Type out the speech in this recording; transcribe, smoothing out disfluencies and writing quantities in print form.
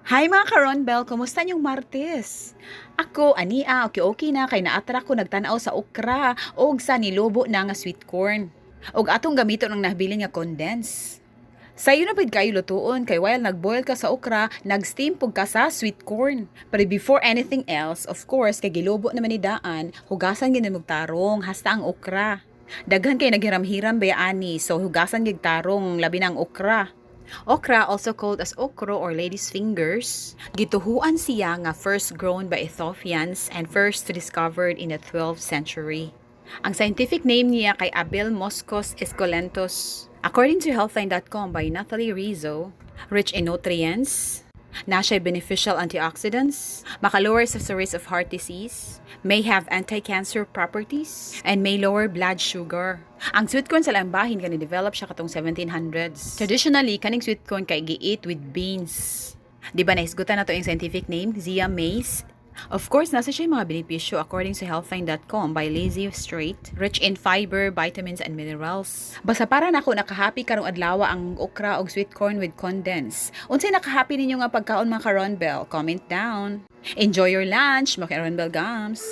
Hi, mga ka-Ronbel, kumusta niyong Martes? Ako, ania, okay-okay na kay naatra ko nagtanaw sa okra og sa nilubo na nga sweet corn. Og atong gamiton ang nahabilin nga condense. Sayo na pud kayo lutuon kay while nagboil ka sa okra, nag-steam pud ka sa sweet corn. But before anything else, of course, kay gilubo naman ni daan, hugasan gyud mo tarong hasta ang okra. Daghan kay naghiram-hiram baya ani, so hugasan gyud tarong, labi na ang okra. Okra, also called as okro or lady's fingers, gituhuan siya nga first grown by Ethiopians and first discovered in the 12th century. Ang scientific name niya kay Abelmoschus esculentus. According to Healthline.com by Natalie Rizzo, rich in nutrients, naa siya beneficial antioxidants, makalower sa risk of heart disease, may have anti-cancer properties, and may lower blood sugar. Ang sweet corn sa laing bahin kani develop siya katong 1700s. Traditionally, kaning sweet corn kay gi-eat with beans. Di ba nahisgutan nato yung scientific name, Zea mays? Of course, naa sad siya mga benepisyo according to Healthline.com by Lazy Straight. Rich in fiber, vitamins, and minerals. Basta para nako nakahappy karong adlaw ang okra og sweet corn with condense. Unsay nakahappy ninyo nga pagkaon, mga ka-Ronbel? Comment down. Enjoy your lunch, mga ka-Ronbel gams.